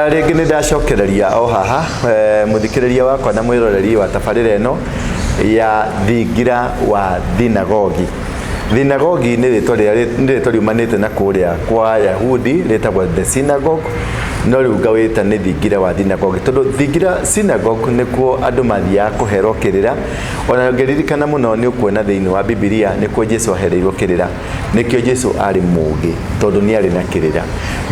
Rĩngĩ nĩ ndacokereria o haha, mũthikĩrĩria wakwa na mwĩroreri wa tabarĩra ĩno ya Thingira wa Thinagogi. Thinagogi nĩ rĩtwa rĩrĩa nĩ rĩtwa riumanĩte na kũrĩa kwa Yahudi rĩtagwo the synagogue, no rĩu ngawĩta nĩ Thingira wa Thinagogi tondũ Thingira synagogue nĩkuo andũ mathiaga kũherwo kĩrĩra. Ona ũngĩririkana mũno nĩ ũkuona thĩinĩ wa Bibilia nĩkuo Jesu ahereirwo kĩrĩra. Nĩkĩo Jesu arĩ mũũgĩ tondũ nĩ arĩ na kĩrĩra.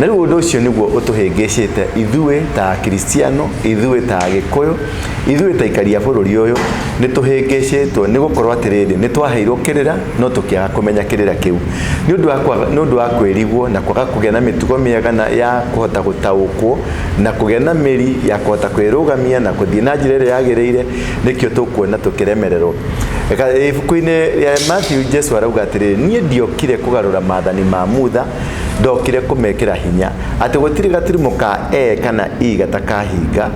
Na rĩu ũndũ ũcio nĩguo ũtũhĩngĩcĩte ithuĩ ta Akristiano, ithuĩ ta Agĩkũyũ, ithuĩ ta aikari a bũrũri ũyũ, nĩ tũhĩngĩcĩtwo nĩ gũkorwo atĩrĩrĩ, nĩ twaheirwo kĩrĩra no tũkĩaga kũmenya kĩrĩra kĩu. Nĩ ũndũ wa kwaga, nĩ ũndũ wa kwĩrigwo na kwaga kũgĩa na mĩtugo mĩega na ya kũhota gũtaũkwo na kũgĩa na mĩri ya kũhota kwĩrũgamia na gũthiĩ na njĩra ĩrĩa yagĩrĩire, nĩkĩo tũkuona tũkĩremererwo. Ibuku-inĩ rĩa Matthew Jesu arauga atĩrĩrĩ, niĩ ndiokire kũgarũra maathani ma Mutha, ndokire kũmekĩra hinya. Atĩ gũtirĩ gaturumo ka e kana i gatakahinga,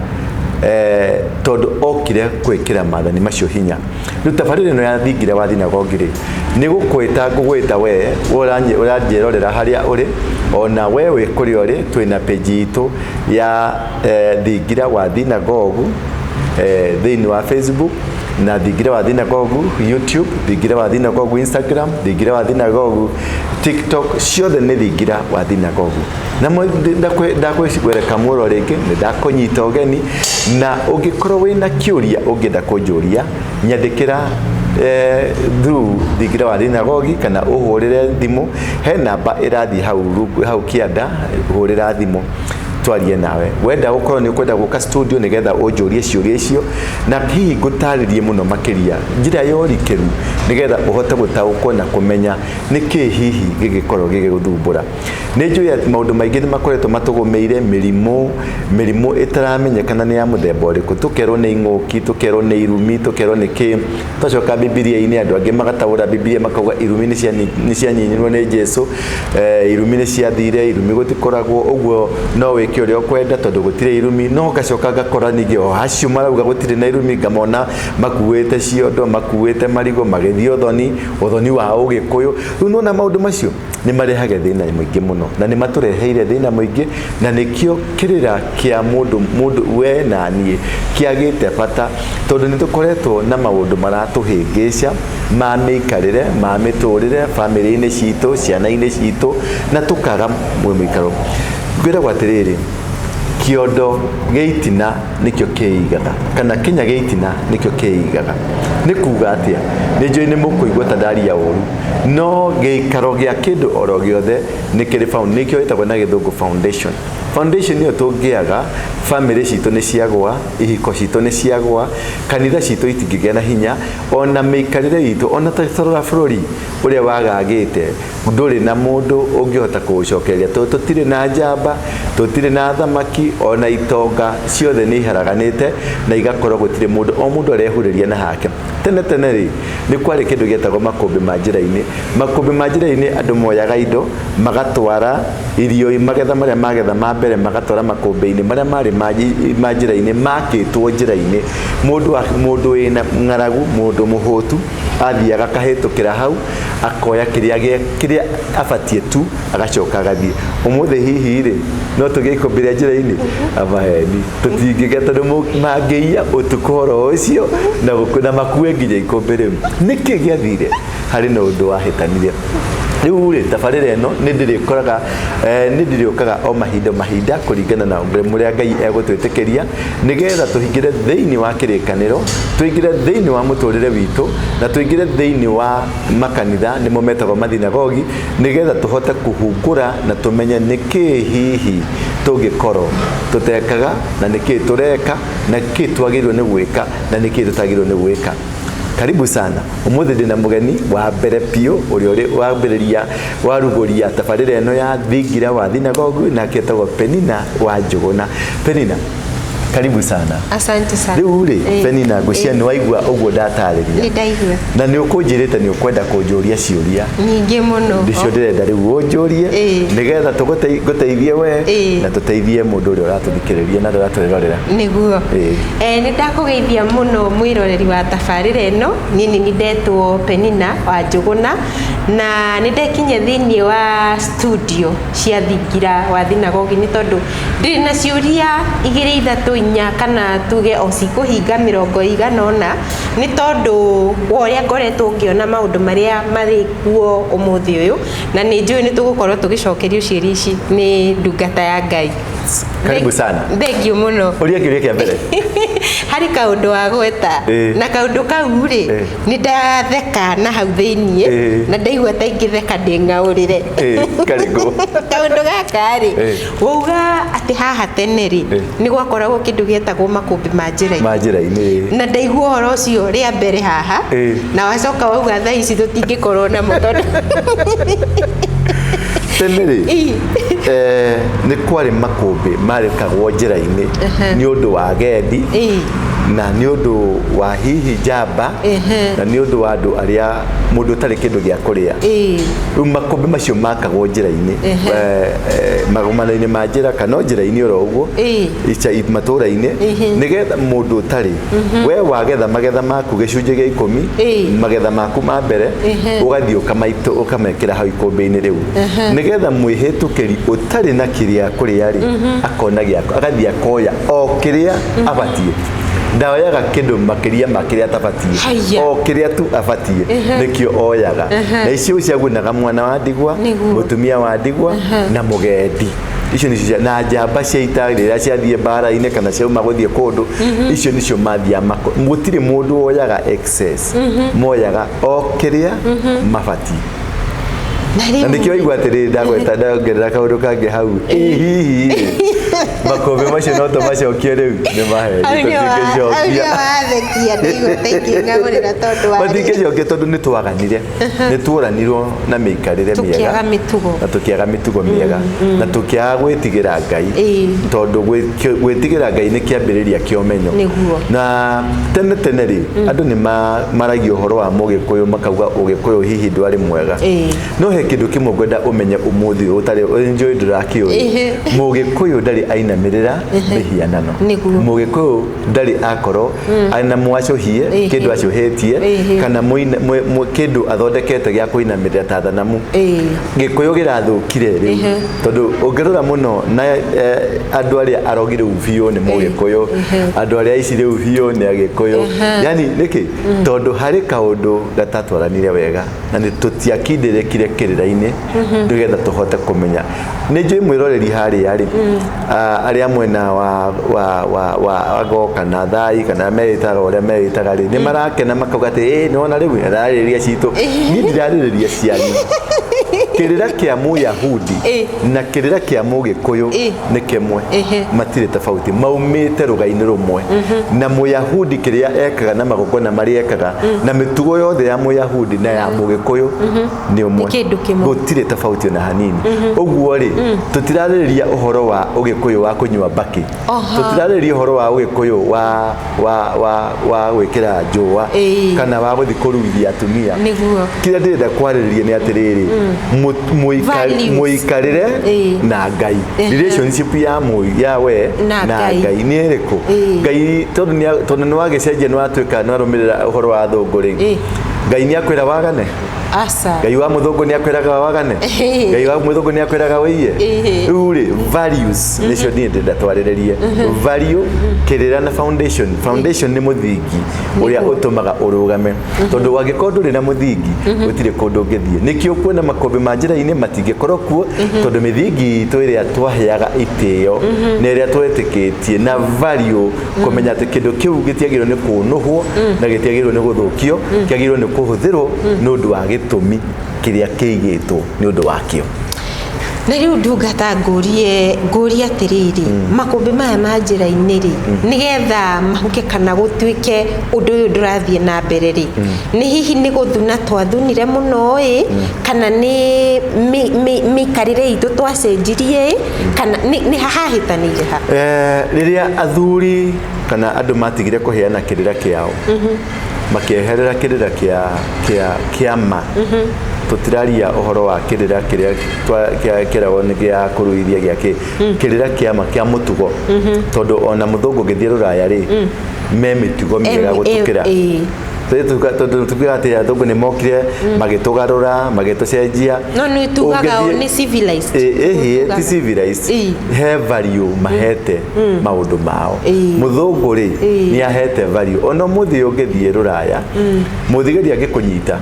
tondũ okire gwĩkĩra maathani macio hinya. Rĩu tabarĩra ĩno ya Thingira wa Thinagogi rĩ, nĩ gũkwĩta ngũgwĩta we ũranjĩrorera harĩa ũrĩ, ona we wĩ kũrĩa ũrĩ, twĩna page itũ ya Thingira wa Thinagogu thĩinĩ wa Facebook, na Thingira wa Thinagogu YouTube, Thingira wa Thinagogu Instagram, Thingira wa Thinagogu TikTok, ciothe nĩ Thingira wa Thinagogu. Na ndakwĩreka muoro rĩngĩ, nĩ ndakũnyita ũgeni, na ũngĩkorwo wĩna kĩũria ũngĩenda kũnjũria, nyandĩkĩra through Thingira wa Thinagogi kana ũhũrĩre thimũ, he namba ĩrathiĩ hau rungu, hau kĩanda, hũrĩra thimũ twarie nawe. Wenda gũkorwo nĩ ũkwenda gũka studio nĩgetha ũnjũrie ciũria icio na hihi ngũtarĩrie mũno makĩria njĩra ya ũrikĩru nĩgetha ũhote gũtaũkwo na kũmenya nĩkĩ hihi gĩgĩkorwo gĩgĩgũthumbũra. Nĩ njũĩ atĩ maũndũ maingĩ nĩ makoretwo matũgũmĩire, mĩrimũ, mĩrimũ ĩtaramenyekana nĩ ya mũthemba ũrĩkũ, tũkerwo nĩ ing'ũki, tũkerwo nĩ irumi, tũkerwo nĩ kĩ. Twacoka Bibilia-inĩ andũ angĩ magataũra Bibilia makauga irumi nĩ cianiinirwo nĩ Jesu, irumi nĩ ciathire, irumi gũtikoragwo, ũguo no wĩke ũrĩa ũkwenda tondũ gũtirĩ irumi. No ngacoka ngakora ningĩ o acio marauga gũtirĩ na irumi, ngamona makuĩte ciondo, makuĩte marigũ, magĩthiĩ ũthoni, ũthoni wa Ũgĩkũyũ. Rĩu nĩwona maũndũ macio nĩ marehaga thĩna mũingĩ mũno, na nĩ matũreheire thĩna mũingĩ, na nĩkĩo kĩrĩra kĩa mũndũ, mũndũ we na niĩ kĩagĩte bata, tondũ nĩ tũkoretwo na maũndũ maratũhĩngĩca ma mĩikarĩre, ma mĩtũrĩre, bamĩrĩ-inĩ citũ, ciana-inĩ citũ, na tũkaga mũikaro. Ngwĩragwo atĩrĩrĩ, kĩondo gĩa itina nĩkĩo kĩigaga, kana kĩnya gĩa itina nĩkĩo kĩigaga. Nĩ kuga atĩa? Nĩ njũĩ nĩ mũkũigua ta ndaria ũru, no gĩikaro gĩa kĩndũ oro gĩothe nĩ kĩrĩ found, nĩkĩo ĩtagwo na gĩthũngũ foundation. Foundation ĩyo tũngĩaga, bamĩrĩ citũ nĩ ciagũa, ihiko citũ nĩ ciagũa, kanitha citũ itingĩgĩa na hinya, ona mĩikarĩre itũ, ona ta rora bũrũri ũrĩa wagagĩte, ndũrĩ na mũndũ ũngĩhota kũũcokeria, tondũ tũtirĩ na njamba, tũtirĩ na thamaki, ona itonga ciothe nĩ iharaganĩte na igakorwo gũtirĩ mũndũ, o mũndũ arehurĩria na hake. Tene tene rĩ, nĩ kwarĩ kĩndũ gĩetagwo makũmbĩ ma njĩra-inĩ. Makũmbĩ ma njĩra-inĩ andũ moyaga indo, magatwara irio, magetha marĩa magetha ma mbere magatwara makũmbĩ-inĩ marĩa marĩ ma njĩra-inĩ, makĩtwo njĩra-inĩ. Mũndũ wĩna ng'aragu, mũndũ mũhũtu, athiaga akahĩtũkĩra hau, akoya kĩrĩa abatiĩ tu, agacoka agathiĩ. Ũmũthĩ hihi rĩ, no tũgĩe ikũmbĩ rĩa njĩra-inĩ? Amaheni, tũtingĩgĩa tondũ mangĩiya ũtukũ oro ũcio na makue nginya ikũmbĩ rĩu. Nĩkĩ gĩathire? Harĩ na ũndũ wahĩtanire. Rĩu rĩ, tabarĩra ĩno nĩ ndĩrĩkoraga, nĩ ndĩrĩũkaga o mahinda mahinda kũringana na ũrĩa Ngai egũtwĩtĩkĩria, nĩgetha tũingĩre thĩinĩ wa kĩrĩkanĩro, tũingĩre thĩinĩ wa mũtũrĩre witũ, na tũingĩre thĩinĩ wa makanitha, nĩmo metagwo mathinagogi, nĩgetha tũhote kũhungũra na tũmenye nĩkĩ hihi tũngĩkorwo tũtekaga, na nĩkĩ tũreka, na nĩkĩ twagĩrĩirwo nĩ gwĩka, na nĩkĩ tũtagĩrĩirwo nĩ gwĩka. Karibu sana. Ũmũthĩ ndĩna mũgeni wa mbere biũ ũrĩa ũrĩ wambĩrĩria warugũria tabarĩra ĩno ya Thingira wa Thinagogu, nake etagwo Penina wa Njũgũna. Penina, Karibu sana. Asante sana. Rĩu rĩ, Penina, ngwĩciria nĩ waigua ũguo ndatarĩria. Nĩ ndaigua. Na nĩ ũkũnjĩrĩte nĩ ũkwenda kũnjũria ciũria nyingĩ mũno. Nĩcio ndĩrenda rĩu ũnjũrie, nĩgetha ngũteithie we na tũteithie mũndũ ũrĩa ũratũthikĩrĩria na ũratwĩrorera. Nĩguo. Nĩ ndakũgeithia mũno mwĩroreri wa tabarĩra ĩno. Niĩ nĩ ndetwo Penina wa Njũgũna, na nĩ ndekinyia thĩinĩ wa studio cia Thingira wa Thinagogi, nĩ tondũ ndĩrĩ na ciũria igĩrĩ, ithatũ, inya, kana tuge o cikũhinga 80, nĩ tondũ wa ũrĩa ngoretwo ngĩona maũndũ marĩa marĩ kuo ũmũthĩ ũyũ, na nĩ njũĩ nĩ tũgũkorwo tũgĩcokerio ciũria ici nĩ ndungata ya Ngai. Karibu sana. Thank you mũno. Ũria kĩũria kĩa mbere. Harĩ kaũndũ wagweta, na kaũndũ kau rĩ, nĩ ndatheka na hau thĩiniĩ, na ndaigua ta ingĩtheka ndĩng'aũrĩre. Karĩkũ? Kaũndũ gaka rĩ, wauga atĩ haha tene rĩ, nĩ gwakoragwo kĩndũ gĩetagwo makũmbĩ ma njĩra-inĩ. Ma njĩra-inĩ. Na ndaigua ũhoro ũcio rĩa mbere haha, na wacoka wauga thaa ici tũtingĩkorwo namo tondũ Tene rĩ, nĩ kwarĩ makũmbĩ marekagwo njĩra-inĩ nĩ ũndũ wa agendi, na nĩ ũndũ wa hihi njamba, na nĩ ũndũ wa andũ arĩa mũndũ ũtarĩ kĩndũ gĩa kũrĩa. Rĩu makũmbĩ macio makagwo njĩra-inĩ, magomano-inĩ ma njĩra kana o njĩra-inĩ oro ũguo, matũũra-inĩ, nĩgetha mũndũ ũtarĩ, we wagetha magetha maku gĩcunjĩ gĩa 10, magetha maku ma mbere, ũgathiĩ ũkamekĩra hau ikũmbĩ-inĩ rĩu, nĩgetha mwĩhĩtũkĩri ũtarĩ na kĩrĩa kũrĩa rĩ, akona gĩa agathiĩ akoya o kĩrĩa abatiĩ. Ndaoyaga kĩndũ makĩria ma kĩrĩa atabatiĩ. O kĩrĩa tu abatiĩ nĩkĩo oyaga, na icio ciagunaga mwana wa ndigwa, mũtumia wa ndigwa na mũgendi. Icio nĩcio na njamba cia ita rĩrĩa ciathiĩ mbara-inĩ kana ciauma gũthiĩ kũndũ, icio nĩcio mathiaga mako. Gũtirĩ mũndũ woyaga excess, moyaga o kĩrĩa mabatiĩ. Na Na rĩu nĩkĩo igua atĩrĩrĩ, ndagweta ndongerera kaũndũ kangĩ hau, ĩ hihi rĩ, makũmbĩ macio no tũmacokie rĩu? Nĩ maheni. Hau nĩho hau Tũtingĩcokia. Nĩho wathekia, ndaigua ta ingĩng'aũrĩra tondũ wa Matingĩcokia tondũ nĩ twaganire, nĩ tuoranirwo na mĩikarĩre mĩega, Tũkĩaga mĩtugo. Na tũkĩaga mĩtugo mĩega, na tũkĩaga gwĩtigĩra Ngai, tondũ gwĩtigĩra Ngai nĩ kĩambĩrĩria kĩa ũmenyo. Na tene tene rĩ, andũ nĩ maragia ũhoro wa mũgĩkũyũ, makauga ũgĩkũyũ hihi ndwarĩ mwega. No he kĩndũ kĩmwe ngwenda ũmenye ũmũthĩ ũyũ ũtarĩ njũĩ ndũrakĩũĩ. Mũgĩkũyũ ndarĩ ainamĩrĩra mĩhianano. Mũgĩkũyũ ndarĩ akorwo na mwacũhie kĩndũ acũhĩtie, kana kĩndũ athondekete gĩa kũinamĩrĩra ta thanamu. Gĩkũyũ gĩrathũkire rĩu, tondũ ũngĩrora mũno na andũ arĩa arogi rĩu biũ nĩ mũgĩkũyũ, andũ arĩa aici rĩu biũ nĩ agĩkũyũ. Yani nĩkĩ? Tondũ harĩ kaũndũ gatatwaranire wega, na nĩ tũtiakindĩrĩkire kĩrĩra-inĩ nĩgetha tũhote kũmenya. Nĩ njũĩ mwĩroreri harĩa rĩ, arĩa mwena wa ago kana thai kana meĩtaga ũrĩa meĩtaga rĩ, nĩ marakena makauga atĩ ĩ nĩwona rĩu ararĩrĩria citũ. Niĩ ndirarĩrĩria cianyu. Kĩrĩra kĩa mũyahudi na kĩrĩra kĩa mũgĩkũyũ nĩ kĩmwe, matirĩ tofauti, maumĩte rũgai-inĩ rũmwe. Na mũyahudi kĩrĩa ekaga na magongona marĩa ekaga na mĩtugo yothe ya mũyahudi na ya mũgĩkũyũ nĩ ũmwe. Nĩ kĩndũ kĩmwe. Gũtirĩ tofauti ona hanini. Ũguo rĩ, tũtirarĩrĩria ũhoro wa ũgĩkũyũ wa kũnyua mbakĩ, tũtirarĩrĩria ũhoro wa ũgĩkũyũ wa gwĩkĩra njũa kana wa gũthiĩ kũruithia atumia. Kĩrĩa ndĩrenda kwarĩrĩria nĩ atĩrĩrĩ, Values. mũikarĩre na Ngai, relationship ya we Na na Ngai. Ngai nĩ ĩrĩkũ. Ngai tondũ nĩ wagĩcenjia, nĩ watuĩka nĩ warũmĩrĩra ũhoro wa thũngũ rĩ, Ngai nĩ akwĩra wagane? Aca. Ngai wa mũthũngũ nĩ akwĩraga wagane? Ngai wa mũthũngũ nĩ akwĩraga wĩiye? Rĩu rĩ, values nĩcio niĩ ndĩrenda twarĩrĩrie. Value, kĩrĩra na foundation. Foundation nĩ mũthingi ũrĩa ũtũmaga ũrũgame, tondũ wangĩkorwo ndũrĩ na mũthingi, gũtirĩ kũndũ ũngĩthiĩ. Nĩkĩo kuona makũmbĩ ma njĩra-inĩ matingĩkorwo kuo, tondũ mĩthingi itũ ĩrĩa twaheaga itĩo na ĩrĩa twetĩkĩtie na value, kũmenya atĩ kĩndũ kĩu gĩtiagĩrĩirwo nĩ kũnũhwo na gĩtiagĩrĩirwo nĩ gũthũkio, kĩagĩrĩirwo nĩ kũhũthĩrwo nĩ ũndũ wa gĩtũmi kĩrĩa kĩigĩtwo nĩ ũndũ wakĩo. Na rĩu ndungata ngũrie ngũrie atĩrĩrĩ, makũmbĩ maya ma njĩra-inĩ rĩ, nĩgetha mahuke kana gũtuĩke ũndũ ũyũ ndũrathiĩ na mbere rĩ, nĩ hihi nĩ gũthuna twathunire mũno ĩ, kana nĩ mĩikarĩre itũ twacenjirie ĩ, kana nĩ hahĩtanĩire ha? Rĩrĩa athuri kana andũ matigire kũheana kĩrĩra kĩao, makĩeherera kĩrĩra kĩa ma, tũtiraria ũhoro wa kĩrĩra kĩrĩa kĩragwo nĩ gĩa kũruithia gĩa kĩ, kĩrĩra kĩa ma kĩa mũtugo, tondũ ona mũthũngũ ũngĩthiĩ rũraya rĩ, me mĩtugo mĩega gũtũkĩra. Tondũ tukiuga atĩ athũngũ nĩ mokire magĩtũgarũra, magĩtũcenjia. No nĩ tugaga o nĩ civilized. Ĩhĩ, ti civilized. He value mahete maũndũ mao. Mũthũngũ rĩ, nĩ ahete value. Ona ũmũthĩ ũngĩthiĩ rũraya, mũthigari angĩkũnyita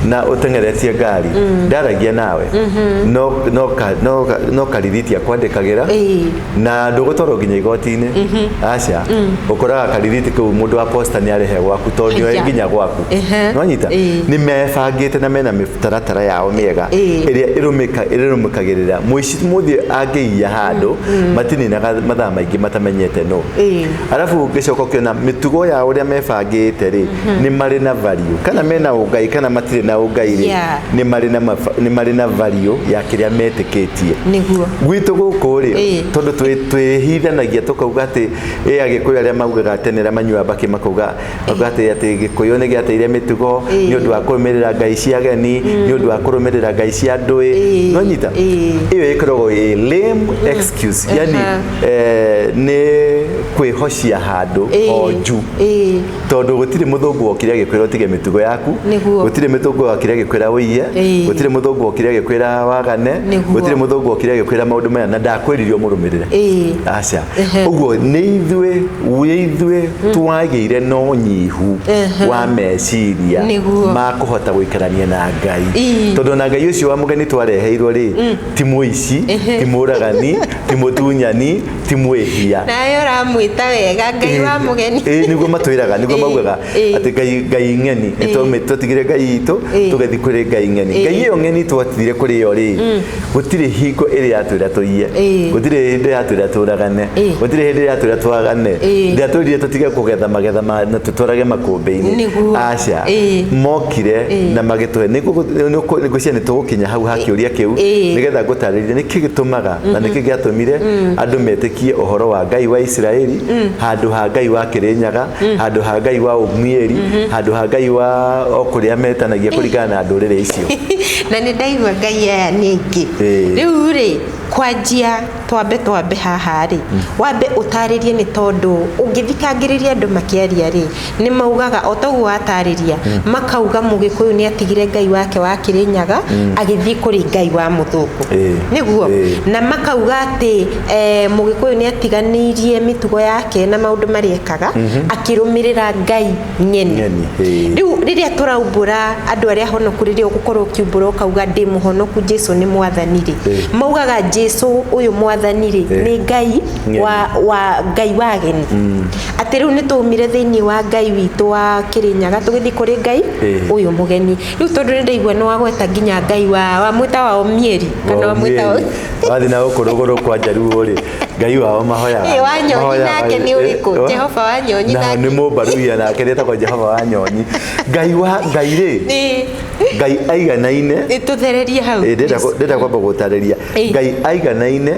na ũteng'eretie ngari, ndaragia nawe, no karithiti akwandĩkagĩra na ndũgũtwarwo nginya igoti-inĩ. Aca, ũkoraga karithiti kau mũndũ wa posta nĩ arehe gwaku tondũ nĩoĩ nginya gwaku. Nĩwanyita? Nĩ mebangĩte na mena mĩtaratara yao mĩega ĩrĩa ĩrũmĩkagĩrĩra. Mũici mũthiĩ angĩiya handũ, matininaga mathaa maingĩ matamenyete no. Arabu ũngĩcoka ũkĩona mĩtugo yao ũrĩa mebangĩte rĩ, nĩ marĩ na value, kana mena ũngai kana matirĩ na ũngai rĩ, nĩ marĩ na value ya kĩrĩa metĩkĩtie. Nĩguo. Gwitũ gũkũ rĩ, tondũ twĩhithanagia tũkauga atĩ ĩ Agĩkũyũ arĩa maugaga tene arĩa manyuaga mbakĩ makauga atĩ Gĩkũyũ nĩ gĩateire mĩtugo nĩ ũndũ wa kũrũmĩrĩra ngai cia ageni, nĩ ũndũ wa kũrũmĩrĩra ngai cia ndũĩ. Nĩwanyita? Ĩyo ĩkoragwo ĩ lame excuse, yani nĩ kwĩhocia handũ honju, tondũ gũtirĩ mũthũngũ wokire agĩkwĩra ũtige mĩtugo yaku, gũtirĩ mũthũngũ wokire agĩkwĩra ũiye, gũtirĩ mũthũngũ wokire agĩkwĩra wagane, gũtirĩ mũthũngũ wokire agĩkwĩra maũndũ maya na ndakwĩrire ũmũrũmĩrĩre. Aca. Ũguo nĩ ithuĩ twagĩire na ũnyihu wa meciria ma kũhota gũikarania na Ngai, tondũ na Ngai ũcio wa mũgeni twareheirwo rĩ, ti mũici, ti mũragani, ti mũtunyani, ti mwĩhia. Nawe ũramwĩta wega Ngai wa mũgeni. Nĩguo matwĩraga, nĩguo maugaga atĩ Ngai ng'eni, twatigire Ngai itũ tũgathiĩ kũrĩ Ngai ng'eni. Ngai ĩyo ng'eni twatigire kũrĩ yo rĩ, gũtirĩ hingo ĩrĩa yatwĩra tũiye, gũtirĩ hĩndĩ yatwĩra tũragane, gũtirĩ hĩndĩ yatwĩra twagane, ndĩatwĩrire tũtige kũgetha magetha na tũtwarage makũmbĩ-inĩ. Aca, mokire na magĩtũhe. Ngwĩciria nĩ tũgũkinya hau ha kĩũria kĩu nĩgetha ngũtarĩrie nĩkĩ gĩtũmaga na nĩkĩ gĩatũmire andũ metĩkie ũhoro wa Ngai wa Isiraeli handũ ha Ngai wa Kĩrĩnyaga, handũ ha Ngai wa Ũmieri, handũ ha Ngai wa o kũrĩa metanagia kũringana na ndũrĩrĩ icio. Na nĩ ndaigua Ngai aya nĩ aingĩ. Rĩu rĩ, kwanjia twambe haha rĩ, wambe ũtarĩrie, nĩ tondũ ũngĩthikangĩrĩria andũ makĩaria rĩ, nĩ maugaga o toguo watarĩria, makauga Mũgĩkũyũ nĩ atigire Ngai wake wa Kĩrĩnyaga agĩthiĩ kũrĩ Ngai wa mũthũngũ. Nĩguo. Na makauga atĩ Mũgĩkũyũ nĩ atiganĩirie mĩtugo yake na maũndũ marĩa ekaga, akĩrũmĩrĩra Ngai ng'eni. Rĩu rĩrĩa tũraumbũra andũ arĩa honoku, rĩrĩa ũgũkorwo ũkiumbũra ũkauga ndĩ mũhonoku, Jesu nĩ mwathani rĩ, maugaga Jesu ũyũ mwathani rĩ nĩ Ngai wa Ngai wa ageni. Atĩ rĩu nĩ twaumire thĩinĩ wa Ngai witũ wa Kĩrĩnyaga tũgĩthiĩ kũrĩ Ngai ũyũ mũgeni. Rĩu tondũ nĩ ndaigua nĩ wagweta nginya Ngai wa wamwĩta wa Omieri kana wamwĩta wa wathiĩ na gũkũ rũgũrũ kwa Njaruo rĩ, Ngai wao mahoyaga. Wa Nyonyi nake nĩ ũrĩkũ? Jehova wa Nyonyi nake. Nĩ Mũmbaruhia nake nĩetagwo Jehova wa Nyonyi. Ngai wa Ngai rĩ, Ngai aiganaine. Tũthererie hau. Ndĩrenda kwamba gũtarĩria. Ngai aiganaine